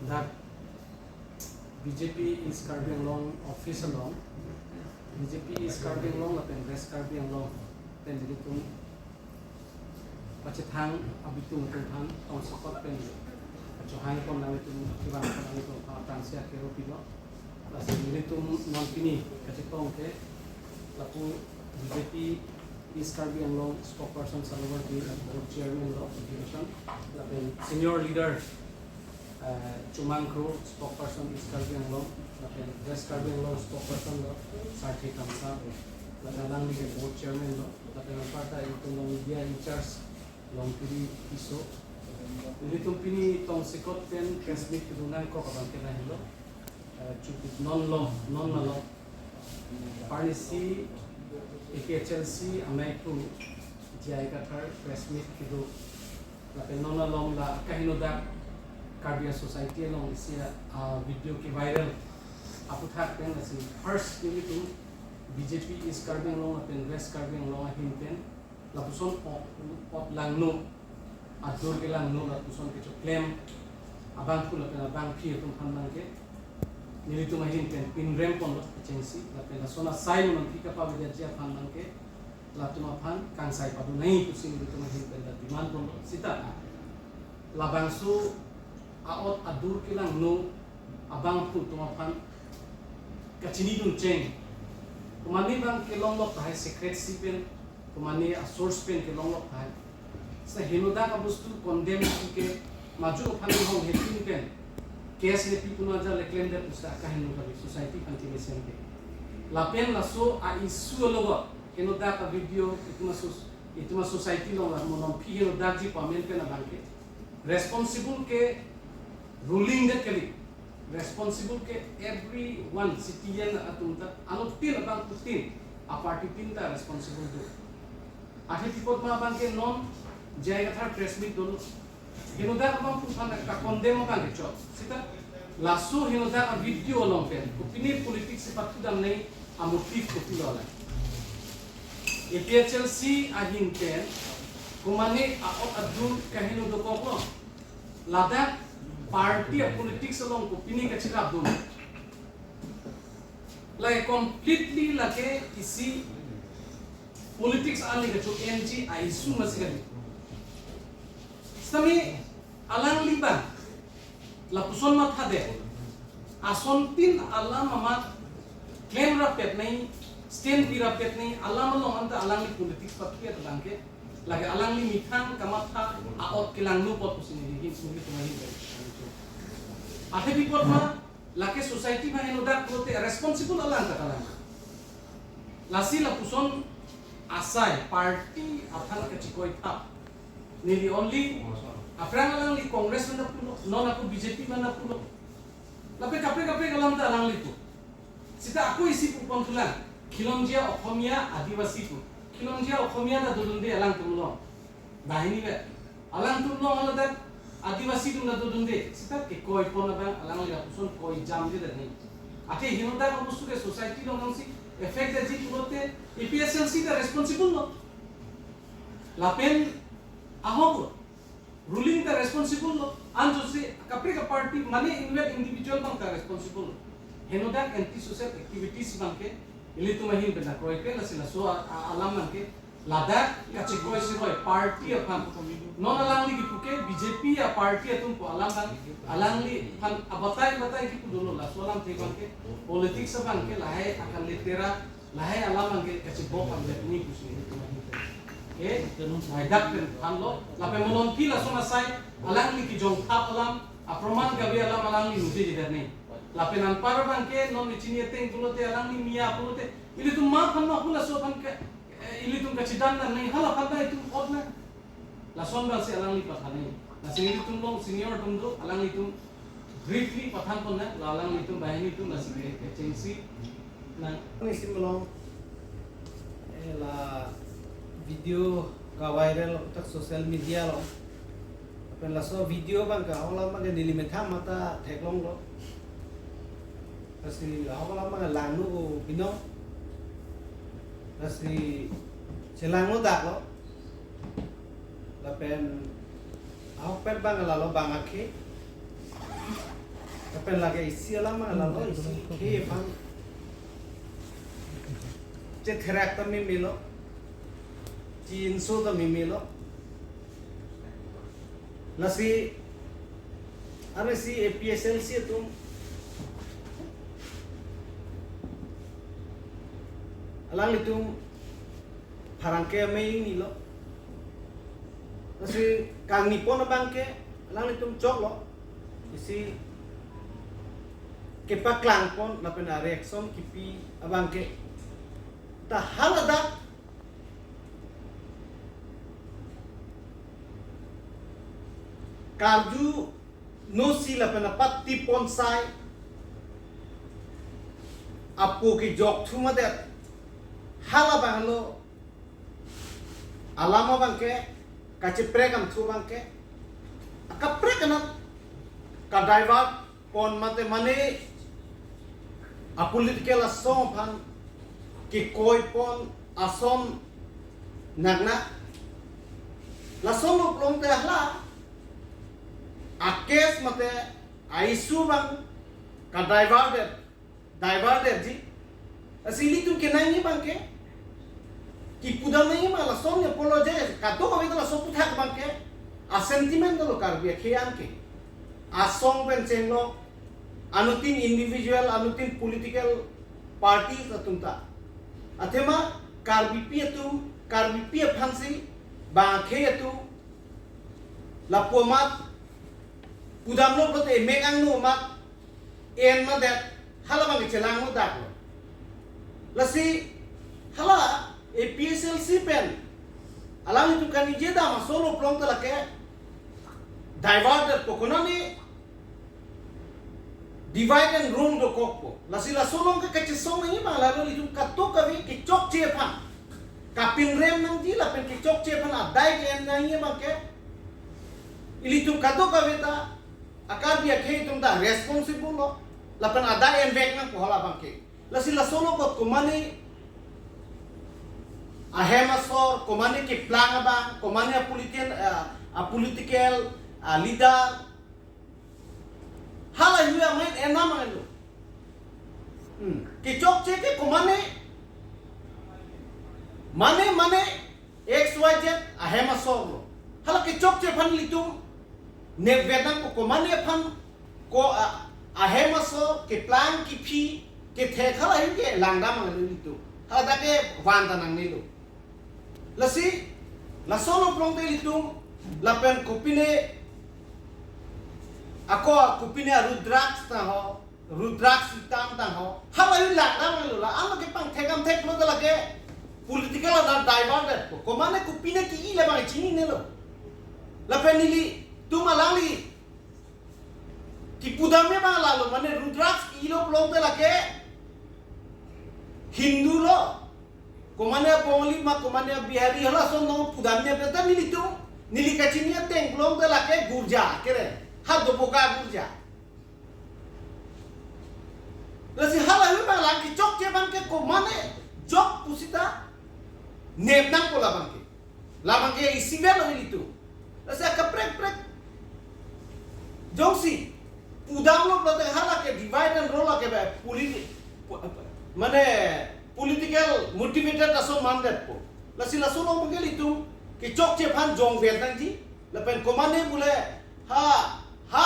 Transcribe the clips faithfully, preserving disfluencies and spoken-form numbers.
Dak B J P East Karbi Anglong office along, B J P East Karbi Anglong lapen West Karbi Anglong pen ilitum pachethang abitung atum aphan tongsekot pen kachohang pon nanglitum, kevang pon nanglitum aphan aphrangsi akero pilo. Lasi ilitum non pini kachetong ke lapu B J P East Karbi Anglong spokesperson Salovar Bey, board chairman lo division, lapen senior leader, eh, Chumang Kro, spokesperson East Karbi Anglong, lapen West Karbi Anglong spokesperson lo Sarthe Tamsong, lapen alangli ke board chairman lo, lapen anparta ilitum lo media in charge Longkiri Tisso. Ilitum pini tongsekot pen press meet kedo nangkok abang ke lahelo. Eh, chukup non lom, non malom. Parnisi A P H L C amei pu J I Kathar press meet kedo. Lapen non malom la kaheno dak Karbi society along isi a, ah, video ke viral aphuthak pen lasi first nelitum B J P East Karbi Anglong lapen West Karbi Anglong ahin pen lapuson ot, ot langno, adur kelangno lapuson kechoklem abangphu lapen abangphi atum aphan abang ke nelitum ahin pen pinrem ponlo kechengsi, lapen lason asai mo nangpi kapavedetji aphan abang ke latum aphan kangsai padu nangji pusi nelitum ahin pen la demand ponlo. Seta labangso a-ot adur kelangno abangphu atum aphan kachinidun cheng, komatne abang kelonglok tahai, secrecy pen komatne a-source pen kelonglok tahai. Seta henodak abostu condemn ke majok aphan hong hetin pen case nepi puno aja le klemdet pusi akaheno kali society aphan kemesen ke. Lapen laso a-issue alogot henodak a-video itum a-soc-, itum a-society along la mo nangpi henodakji pu amen pen abang ke responsible ke ruling det kali. Responsible ke everyone, citizen atum ta, anuttin abangphutin, a-party tin ta responsible do. Athe pi apot ma abang ke non J I Kathar press meet dolo. Henodak abangphu aphan ka-condemn abang ke chot. Seta laso henodak a-video along pen kopine politics si pathudam nangji a-motive kopilo la. A P H L C ahin pen komatne a-ot adur kaheno dokoklo. Ladak party a-politics along kopine kachirapdun. Lake completely lake isi politics arni kacho-enji a-issue masi kali. Sitame alangli abang lapuson mathadet, asontin alam amat klemrap pet nangji, stand pirap pet nangji alam along anta alangli politics papi abang ke, lake alangli methang kamatha a-ot kelangno apot pusi neli hin, nelitum ahin pen. Athe pi apot ma, lake society abang henodak pulote responsible alang ta kalang. Lasi lapuson asai party aphan kachikoi thap. Neli only aphrang alangli Congress mena pulo, non ako B J P mena pulo. Lapen kaprek kaprek alam ta alangli pu. Seta ako isi pu ponthulang. Khilonjia Okhomia Adivasi pu. Khilonjia Okhomia ta dodunde alangtum along. Banghini vet. Alangtum along haladak Adivasi atum ta dodunde. Seta kekoi pon abang alangli lapuson koi jamjedet nangji. Athe henodak abostu ke society along nangsi effect detji pulote A P H L C ta responsible lo. Lapen ahok ruling ta responsible lo, anchotsi kaprek aparty mane inwet individual abang ta responsible lo. Henodak anti social activities abang ke ilitum ahin pen ta kroikre, lasi laso a, a, alam abang ke ladak kachikoi siroi party aphan. Non alangli kipu ke B J P a-party atum pu alam abang, alangliphan abatai batai kipu dolo, laso alamthe abang ke politics abang ke lahai akan litera lahai alam abang ke kachibok abang det nangji pusi nelitum ahin pen. Ke, haidak pen thanlo, lapen mo nangpi lason asai, alangli kejong thap alam, aproman kave alam alangli mujhe jidat nangji. Lapen anpar abang ke, non neli chini ateng pulote, alangli mia pulote, ilitum ma aphan ma pu laso aphan ke, eh, ilitum kachidam nangji, hala aphan ta itum ot nang. Lason abang si alangli pathan nangji. Lasi nelitum along senior atum do, alanglitum briefly pathan pon nang, la alanglitum banghini atum lasi ke, kechengsi nang. Nelitum along, eh, la video ka-viral aphuthak social media along. Lapen laso video abang ke ahok alam abang ke neli methang mata theklonglo. Lasi ahok alam abang langno binong. Lasi chelangno daklo. Lapen ahokpet abang lalo bang akhei. Lake isi alam lalo, isi khei aphan chetherak ta memelo, chinso ta memelo. Lasi, arnisi A P H L C atum alanglitum pherangke amei nilo. Lasi kangnipon abangke alanglitum choklo. Isi kepaklangpon lapen a-reaction kipi abangke. Ta haladak karjunosi lapen apatipon sai apo kejok thu madet, halabanglo alam abangke, kacheprek amthu abangke, akaprek anat ka-divert pon mate mane a-political asong aphan kekoipon ason nangnak. Lason lo pulote hala a-case mate a-issue abang ka-diverted, diverted ji. Lasi ilitum kenangji abangke, kipudam nangji abang lason apologize, kadokave ta laso aputhak abangke a-sentiment lo Karbi akhei anke. Asong pen chenglo, anuttin individual, anuttin political parties atum ta. Athema Karbipi atum, Karbipi aphansi bang akhei atum lapu amat pudamlo pulote emek angno amat en madet, halabang chelang no daklo. Lasi hala A P H L C pen alanglitum kaningje dam ason lo pulote lake diverted po, konane divide and rule dokokpo. Lasi laso along ke kachesong nangji abang lalo ilitum kadokave kechokche aphan kapinrem nangji lapen kechokche aphan adai ke-en nangji abangke, ilitum kadokave ta a-Karbi akhei atum ta responsible lo, lapen adai envek nangpo hala abangke. Lasi laso along kot komane ahem asor, komane keplang abang, komane a-political, eh, a-political, ah, leader, hala hu amen enam alo. Hmm. Kechokche ke komane, mane, mane X Y Z ahem asor lo. Hala kechokche aphan ilitum nepvet nangpo, komane aphan ko a, ahem asor keplang kephi kethek hala hu ke langdam alo ilitum. Haladak ke van ta nangnelo. Lasi laso lo pulote ilitum lapen kopine ako kopine Rudraksh ta ho, Rudraksh Itam ta ho, hala hu langdam lo, la-an lake pangthek amthek pulote lake political adai diverted po. Komane kopine ke-i labang chininelo. Lapen nelitum alangli kipudam abang lalo, mane Rudraksh ke-ilo pulote lake Hindu lo, komane Bengali ma, komane Bihari, halason nangpudamji, peta nelitum, neli kachini ateng pulote lake girja kere, ha Doboka girja. Lasi hala hu abang lang kechokche abangke komane jok pusita nep nangpo labangke. Labangke isivet lo ilitum. Lasi akaprek prek jongsi pudamlo pulote hala ke divide and rule ke ba politi-, pu-, mane political motivated ason mandetpo. Lasi laso along abangke ilitum kechokche aphan jongvet nangji. Lapen komane bule ha, ha,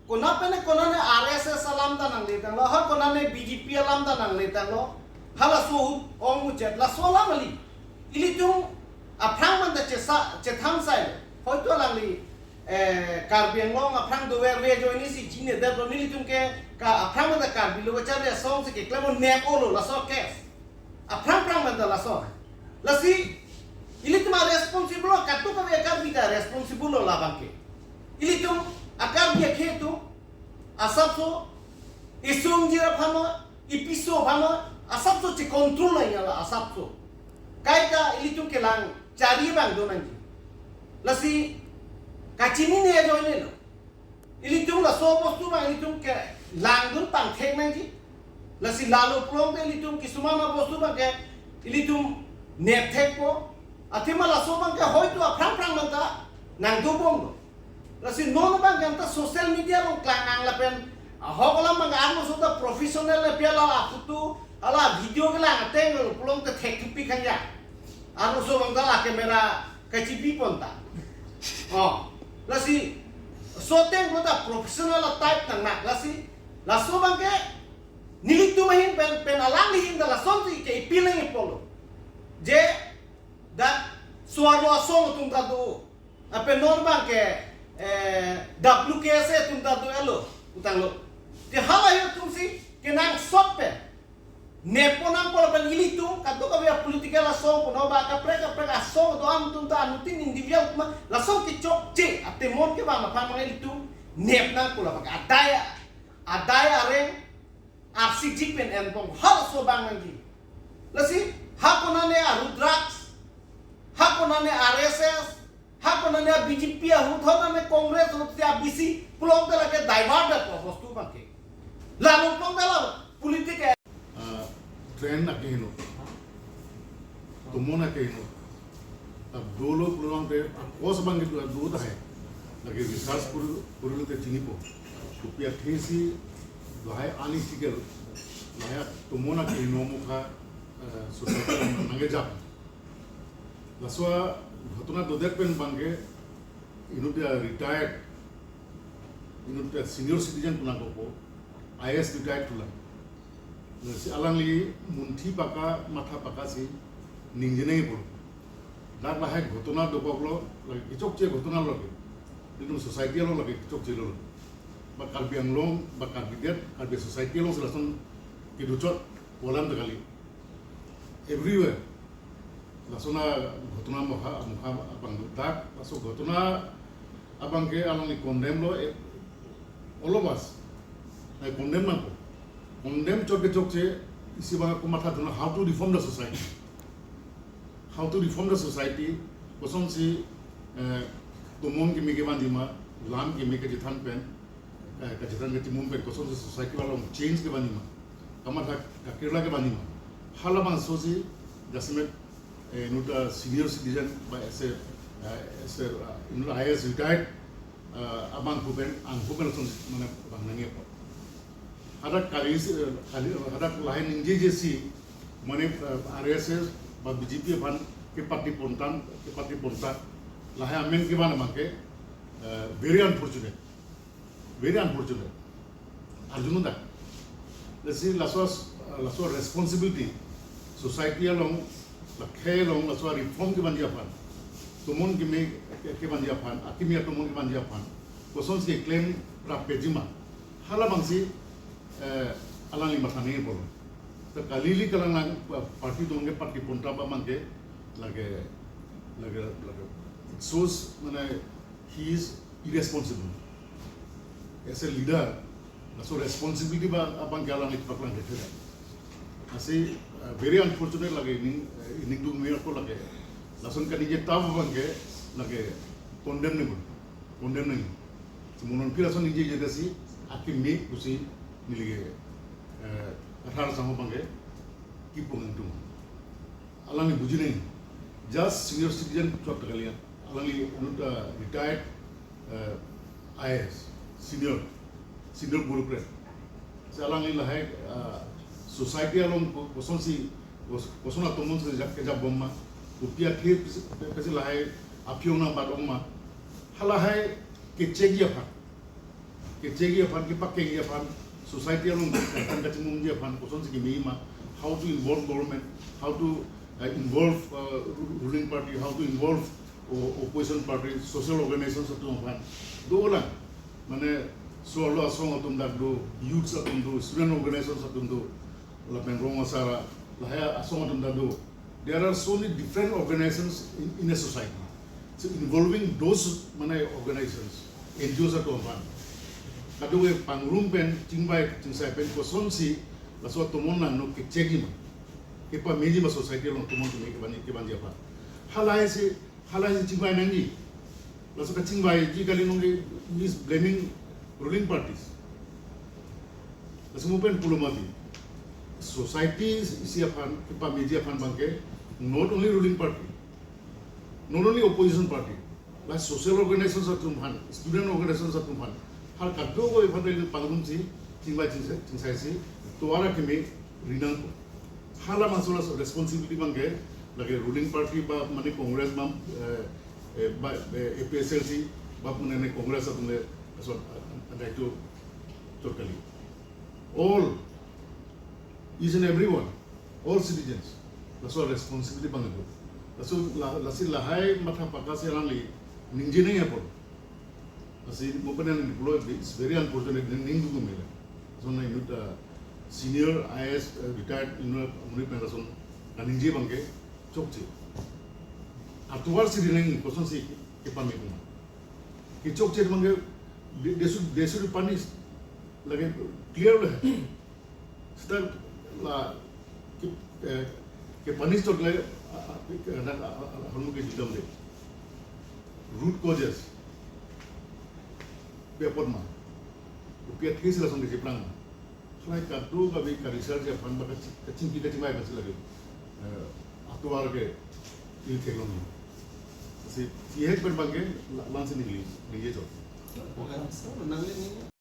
konat pen konane R S S alam ta nangletanglo, ha konane B J P alam ta nangletanglo, halaso ahut ong-uchet laso alam kali. Ilitum aphrang aphanta chesa, chethang sai. Hoito alangli, eh, Karbi Anglong aphrang doverve ajoine si chinine detlo, nelitum ke ka aphrang aphanta Karbi lo kacharli asong si keklem nep-olo laso case. Aphrang aphrang aphanta laso. Lasi ilitum a-responsible lo, kadokave a-Karbi ta responsible lo labangke. Ilitum a-Karbi akhei atum asapso isung jira phano, ipiso phano, asapso che-control nangji la asapso. Kaita ilitum kelang chari abang do nangji. Lasi kachinine ajoinelo. Ilitum laso bostu abang ilitum kelangdun pangthek nangji. Lasi lalo pulote ilitum kisuman abostu abangke ilitum nepthekpo. Athema laso abangke hoito aphrang aphrang aphanta nangdobomlo. Lasi non abangke anta social media along klang-ang lapen Ahok alam abang arloso ta professional le pi ala photo, ala video kelang ateng lo pulote thek thupi khan ya. Arloso abang ta la camera kachipi pon ta. Oh, lasi so ateng lo ta professional type nangnak, lasi laso abangke nelitum ahin pen, pen alangli ahin ta lasonsi ke-appeal nangji pulo. Je dak so-arlo asong atum ta do. Lapen non abangke, eh, W K S A atum ta do-etlo, utanglo. Te hala atumsi kenangsot pen neppo nangpo lapen ilitum kadokave political asong punon ba kaprek kaprek asong do-an atum ta anuttin individual atum lason kechokche atemon kevan aphan abang ilitum nep nangpo labang adai, adai areng arsik jik pen enpon halaso abang nangji. Lasi ha konane a-Rudraksh, ha konane R S S, ha konane B J P ahut, ha konane Congress ahut, si a B C pulote lake divert po bostu abangke. Lalu pulote la politik, ah, trend akeheno, tomon akeheno. Ta dolo pulote akos abangke do tahai. Lake research kuri, kurilote chinipo. Kopi athesi lahai unethical, lahai tomon akeheno mukha, eh, society nangkejap. Laso ghotona dodet pen abangke inut a-retired, inut a-senior citizen pu nangkokpo, I A S retired pulang. Lasi alangli munthi paka, matha paka si ningje nangji pulo. Dak lahai ghotona dokoklo, lake kechokche ghotona lo ke. Ilitum society along lake kechokche lo. Ba Karbi Anglong, ba Karbi det, Karbi society alongsi lason kedochot pu alam ta kali. Everywhere. Lason aghotona mukha, mukha abang do. Dak laso ghotona abangke alangli condemn lo, eh, all of us. Ai condemn nangpo. Condemn chot kechokche isi abang ako matha dun, how to reform the society. How to reform the society. Kosonsi, eh, tomon keme kevanji ma, lam keme kachethan pen, eh, kachethan kachimum pen, kosonsi society along change kevanji ma, kamatha kakirla kevanji ma. Halabangsosi jasemet, eh, inut a-senior citizen ba ese, eh, ese, eh, inut I A S retired, eh, abang pu pen, angpu pen lason mane vang nangji apot. Hadak kali si, eh, kali, hadak lahai ningjejesi, mane, eh, R S S ba B J P aphan kepati pontam, kepati ponta, lahai amen kevan abangke, eh, very unfortunate. Very unfortunate. Arjununda. Lasi laso, laso responsibility, society along, lakhei along, laso reform kevanji aphan, tomon keme ke-, kevanji aphan, akimi atomon kevanji aphan, kosonsi claim rapji ma, halabangsi, eh, alangli matha nangji pulo. Ta kali ili kalang lang, eh, party atum kepati ponta abangke, lake, lake, lake, it shows, mane, he is irresponsible. As a leader, laso responsibility abang, abangke alangli paklang kethela. Lasi, uh, very unfortunate lake ning, uh, ning dung mir ako lake. Lason kaningje ta abangke, lake condemn nangji, condemn nangji. Si mo non pi lason ningjeje dasi, akimi pusi neli ke, uh, athar sangho abangke, kipu nangtum. Alangli buji nangji. Just senior citizen chot kali ya. Alangli inut, uh, retired, uh, I A S, senior, senior bureaucrat. Si alangli lahai, uh, society along ko-, kosonsi, kos-, koson atomon si jak kejap bom ma, kopi athe pesi, pesi lahai aphi-ong nangbat-ong ma. Halahai kechekji aphan, kechekji aphan, kepakengji aphan, society along kachethan kachimumji aphan, kosonsi kemeji ma, how to involve government, how to, uh, involve, uh, ru-, ruling party, how to involve o-, opposition party, social organizations atum aphan. Dolang, mane, so-arlo asong atum dak do, youths atum do, student organizations atum do, lapen rong asar, lahai asong atum ta do. There are so many different organizations in, in a society. So involving those, mane, organizations, N G Os atum aphan, kadokave pangrum pen, chingvai chingsai pen, kosonsi laso atomon nangno kechekji ma, kepameji ma society along atomon keme kevanji, kevanji aphan. Halahai si, halahai si chingvai nangji. Laso kachingvaiji kali nonke is blaming ruling parties. Laso mo pen pulo mati. Society isi aphan, kepameji aphan abangke, not only ruling party, not only opposition party, but social organizations atum aphan, student organizations atum aphan, hal kadokave aphan ta ili pangrumsi, Chingvai chingse-, chingsaisi, tovar akimi rinangpo. Halabangso laso responsibility abangke, lake ruling party ba mane Congress ba, eh, eh, ba, eh, A P H L C, ba mane Congress atum le, laso, ah, ah, daito chot kali. All, each and everyone, all citizens, laso responsibility abang do. Laso la, lasi lahai matha pakasi alangli ningje nangji apot. Lasi mo pen nangpulo, it's very unfortunate, ning, ningduk mela. Lason na inut, uh, senior I A S, uh, retired inut amonit pen lason kaningje abangke chokche. Atovar si rinang, kosonsi kepamit ma. Kechokche abangke, they, they should, they should be punished. Lake clear le. Seta la ke, eh, kepunish chot le, ah, ah, ke, na, ah, ah, ah, ahormu ke judam de. Root causes. Pi apot ma. Pi athesi lason kecheplang ma. Selai kado kabi ka research aphan ba kaching, kachingki kachingvai aphansi lake, eh, atovar ke ili theklong. Si, si hek pen abangke la, langsi ningli, ningje chot. Oke, so, nangli ni